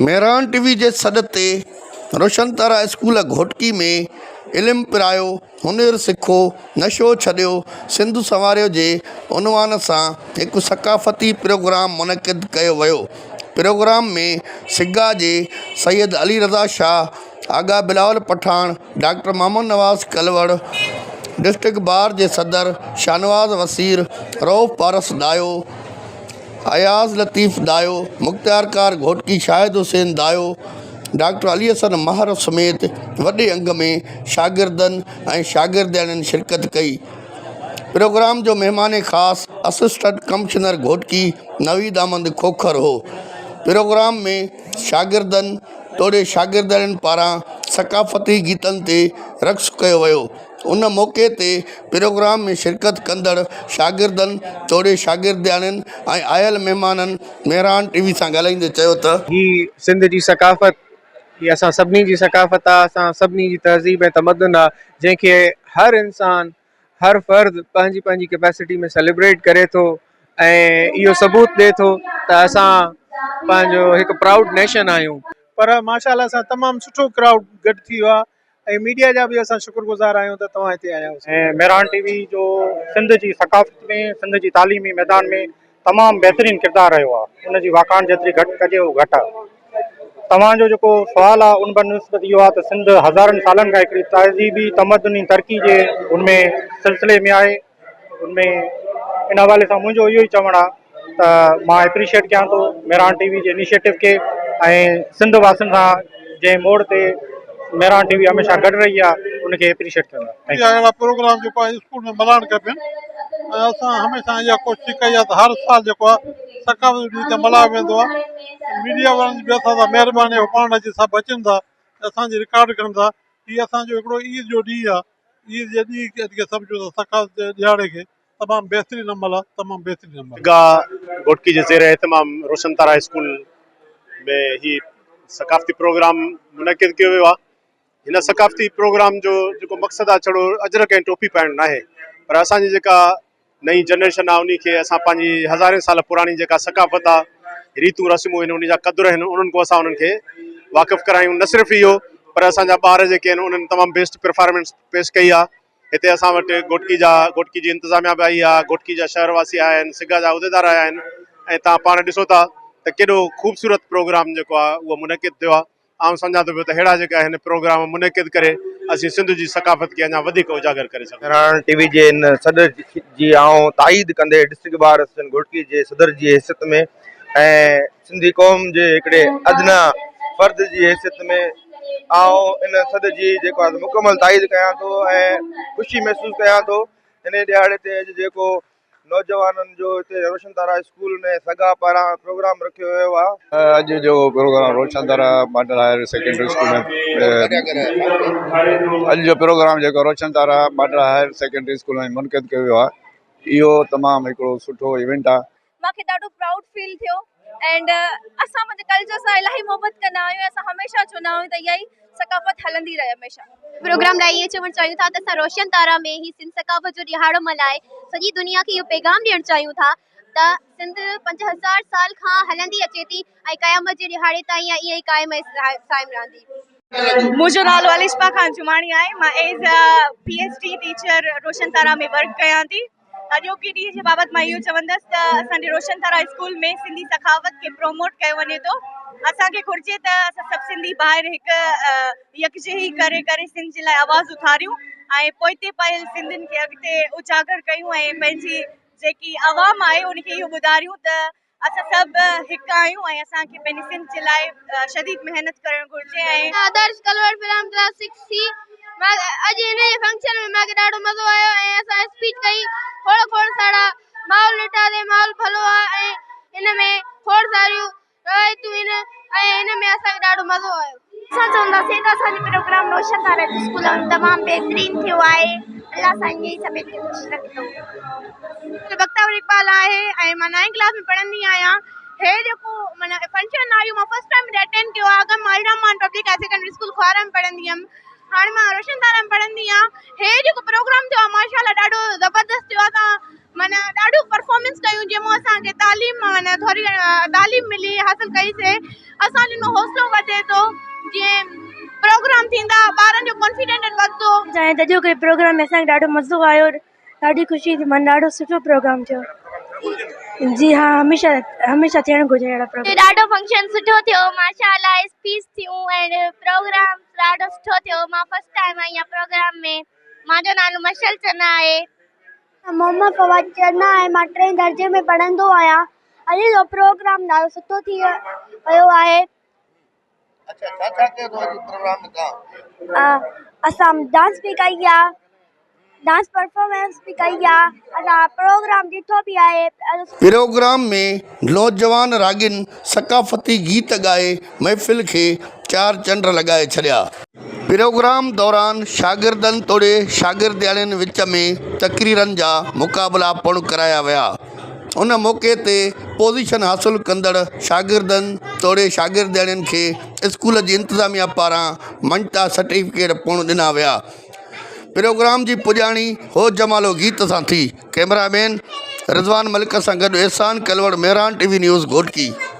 مهراڻ ٽي V جي سڏ تي روشن تارا اسڪول گهوٽڪي ۾ علم پرايو، هنر سکو، نشو ڇڏيو، سنڌ سنواريو جي عنوان سان هڪ ثقافتي پروگرام منعقد ڪيو ويو. پروگرام ۾ سگا جي Syed Ali Raza Shah, Agha Bilawal Pathan, doctor Muhammad Nawaz Kalhoro, district bar جي صدر شاهنواز وسير، رئوف پارس دايو، اياز لطيف دايو، مختيارڪار گهوٽڪي شاهد حسين دايو، ڊاڪٽر علي حسن مهر سميت وڏي انگ ۾ شاگردن ۽ شاگردياڻين شرڪت ڪئي. پروگرام جو مهمان خاص اسسٽنٽ ڪمشنر گهوٽڪي نويد احمد کوکر هو. پروگرام ۾ شاگردن توڙي شاگردياڻين پاران ثقافتي گيتن تي رقص ڪيو ويو. ان موقعي تي پروگرام ۾ شرڪت ڪندڙ شاگردن توڙي شاگردياڻين ۽ آيل مهمانن مهراڻ ٽي وي سان ڳالهائيندي چيو ته. هي سنڌ جي ثقافت، هي اسان سڀني جي ثقافت آ، اسان سڀني جي تهذيب ۽ تمدن آ، جنهن کي هر انسان، هر فرد پنهنجي پنهنجي ڪيپيسٽي ۾ سيليبريٽ ڪري ٿو ۽ اهو ثبوت ڏئي ٿو ته اسان پنهنجو هڪ پرائوڊ نيشن آهيون. پر ماشاء الله سان تمام سٺو ڪرائوڊ گڏ ٿي ويو آ ۽ ميڊيا جا به اسان شڪر گذار آهيون ته توهان هتي آيا آهيو. ۽ مهراڻ ٽي وي جو سنڌ جي ثقافت ۾ سنڌ جي تعليمي ميدان ۾ تمام بهترين ڪردار رهيو آهي ان جي واکاڻ جيتري گهٽ ڪجي اهو گهٽ آهي. توهان جو جيڪو سوال آهي ان بنسبت اهو آهي ته سنڌ هزارن سالن کان هڪڙي تهذيبي تمدني ترقي جي ان ۾ سلسلي ۾ آهي ان ۾ ان حوالي سان منهنجو اهو ئي چوڻ آهي ته مان اپريشيٽ ڪيان ٿو مهراڻ ٽي وي جي انيشيٽو کي ۽ سنڌ واسين سان جنهن موڙ تي مهراڻ ٽي وي هميشه گڏ رهي آهي ان کي اپريشيٽ ڪيان ٿو. Thank you. اهڙا پروگرام جيڪو آهي اسڪول ۾ ملهائڻ کپن ۽ اسان هميشه اها ڪوشش ڪئي آهي ته هر سال جيڪو آهي ثقافتي ڏينهن تي ملهايو ويندو آهي ميڊيا وارن جي به اسان سان مهرباني هو پاڻ اچي سڀ اچن ٿا اسان جي رڪارڊ ڪن ٿا هي اسان جو هڪڙو عيد جو ڏينهن آهي عيد جي ڏينهن کي سمجهون ٿا ثقافت ڏهاڙي کي تمام بهترين عمل آ تمام بهترين عمل. گاهه گهوٽڪي جي زير اهتمام روشن تارا اسڪول ۾ هي ثقافتي پروگرام منعقد ڪيو ويو آهي هن ثقافتي پروگرام جو جيڪو مقصد آهي ڇڙو اجرڪ ۽ ٽوپي پائڻ ناهي پر اسان جي جيڪا نئين جنريشن آهي انهي کي اسان پنهنجي هزارين سال پراڻي جيڪا ثقافت آهي ريتون رسمون آهن انهي جا قدر آهن انهن کان اسان انهن کي واقف ڪرايون نه صرف اهو پر اسان جا ٻار جيڪي آهن انهن تمام بيسٽ پرفارمنس پيش ڪئي آهي هتي اسان وٽ گهوٽڪي جا گهوٽڪي جي انتظاميا به آئي آهي، گهوٽڪي جا شهر واسي آيا آهن، سگا جا عهديدار آيا آهن ۽ توهان پاڻ ڏسو ٿا ته ڪيڏو خوبصورت پروگرام جيڪو آهي اهو منعقد ٿيو آهي. آئون سمجهان ٿو پيو ته ههڙا جيڪا آهن پروگرام منعقد ڪري اسين سنڌ جي ثقافت کي اڃا وڌيڪ اجاگر ڪري سگهون ٿا. مهراڻ ٽي وي جي ان سڏ جي آئون تائيد ڪندي ڊسٽرڪٽ بار ايسوسيئيشن گهوٽڪي جي صدر جي حيثيت ۾ ۽ سنڌي قوم جي هڪڙي ادنيٰ فرد جي حيثيت ۾ آئون ان سڏ جي جيڪو آهي مڪمل تائيد ڪيان ٿو ۽ خوشي محسوس ڪيان ٿو ان ڏهاڙي تي اڄ جيڪو نوجوانن جو هتي روشن تارا اسڪول ۾ سگا پاران پروگرام رکيو ويو آهي. اڄ جو programme Roshan Tara model higher secondary school ۾ اڄ جو پروگرام جيڪو Roshan Tara model higher secondary school ۾ منعقد ڪيو ويو آهي اهو تمام هڪڙو سٺو ايونٽ آهي. مان کي ڏاڍو پرائوڊ فيل ٿيو اينڊ اسان پنهنجي ڪلچر سان الاهي محبت ڪندا آهيون ۽ اسان هميشه چوندا آهيون ته اها ئي ثقافت هلندي رهي هميشه. پروگرام لاء ائين چوڻ چاهيون ٿا ته اسان روشن تارا ۾ هي سنڌ ثقافت جو ڏهاڙو ملهائي سڄي دنيا کي اهو پيغام ڏيڻ چاهيون ٿا ته سنڌ 5000 سال کان هلندي اچي ٿي ۽ قيامت جي ڏهاڙي تائين اها ائين ئي قائم ۽ سائم رهندي. منهنجو نالو الشبا خان جماڻي آهي مان as a P H D teacher Roshan Tara ۾ work ڪيان ٿي. اڄوڪي ڏينهن جي بابت مان اهو چوندس ته اسان جي روشن تارا اسڪول ۾ سنڌي ثقافت کي پروموٽ ڪيو وڃي ٿو اسان کي گهرجي ته اسان سڀ سنڌي ڀائر هڪ يڪجهي ڪري ڪري سنڌ جي لاء آواز اٿاريون ۽ پوئتي پيل سنڌين کي اڳتي اجاگر ڪيون ۽ پنهنجي جيڪي عوام آهي ان کي اهو ٻڌاريون ته اسان سڀ هڪ آهيون ۽ اسان کي پنهنجي سنڌ جي لاء شديد محنت ڪرڻ گهرجي ۽. Adarsh Kalwar from class six C مان اڄ هن جي فنڪشن ۾ مان کي ڏاڍو مزو آيو ۽ اسان اسپيچ ڪئي کوڙ کوڙ سارا ماحول ڏٺاسين ماحول ڀلو آ ۽ هن ۾ کوڙ ساريون روايتون آهن ۽ هن ۾ اسان کي ڏاڍو مزو آيو. اسان چونداسين ته اسان جو پروگرام روشن تارا اسڪول ۾ تمام بهترين ٿيو آهي الله سائين ائين ئي سڀني کي خوش رکندو. بختاور اقبال آهي ۽ مان نائين ڪلاس ۾ پڙهندي آهيان هي جيڪو معنيٰ فنڪشن آهي اهو مان فرسٽ ٽائيم اٽينڊ ڪيو آهي اڳ مان Al Rahman public higher secondary school Khwara ۾ پڙهندي هيم هاڻي مان روشن تارا ۾ پڙهندي آهيان هي جيڪو پروگرام ٿيو آهي ماشاء الله ڏاڍو زبردست ٿيو آهي اسان معنيٰ ڏاڍو پرفارمنس ڪيون جنهن مان اسان کي تعليم معنيٰ ٿوري تعليم ملي حاصل ڪئي سي اسان جو حوصلو وڌي ٿو جيئن پروگرام ٿيندا ٻارن جو ڪانفيڊنٽ وڌندو. چاهي ته اڄوڪي پروگرام ۾ اسان کي ڏاڍو مزو آيو ڏاڍي خوشي ٿي معنيٰ ڏاڍو سٺو پروگرام ٿيو جي ها هميشه هميشه ٿيڻ گهرجي اهڙا پروگرام. ڏاڍو فنڪشن سٺو ٿيو ماشاء الله اسپيچ ٿيون ۽ پروگرام ڏاڍو سٺو ٿيو مان فرسٽ ٽائيم آئي آهيان پروگرام ۾ مانجو نالو مشعل چنا آهي. محمد فواد چنا آهي مان ٽئين درجي ۾ پڙهندو آهيان اڄ جو پروگرام ڏاڍو سٺو ٿي ويو آهي. اڇا ڇا ڇا ڪيو اٿو اڄ پروگرام ۾ توهان؟ اسان ڊانس به ڪئي آ ڊانس پرفارمنس به ڪئي آ اسان پروگرام ڏٺو به آهي. پروگرام ۾ نوجوان راڳين ثقافتي گيت ڳائي محفل کي چار چنڊ لڳائي ڇڏيا. پروگرام دوران شاگردن توڙي شاگردياڻين وچ ۾ تقريرن جا مقابلا پڻ ڪرايا ويا. ان موقعي تي پوزيشن حاصل ڪندڙ شاگردن توڙي شاگردياڻين کي اسڪول جي انتظاميا پاران مڃتا سرٽيفڪيٽ پڻ ڏنا ويا. پروگرام جي پڄاڻي هو جمالو گيت سان ٿي. ڪئميرا مين رضوان ملڪ سان گڏ Ehsan Kalwar Mehran T V news Ghotki.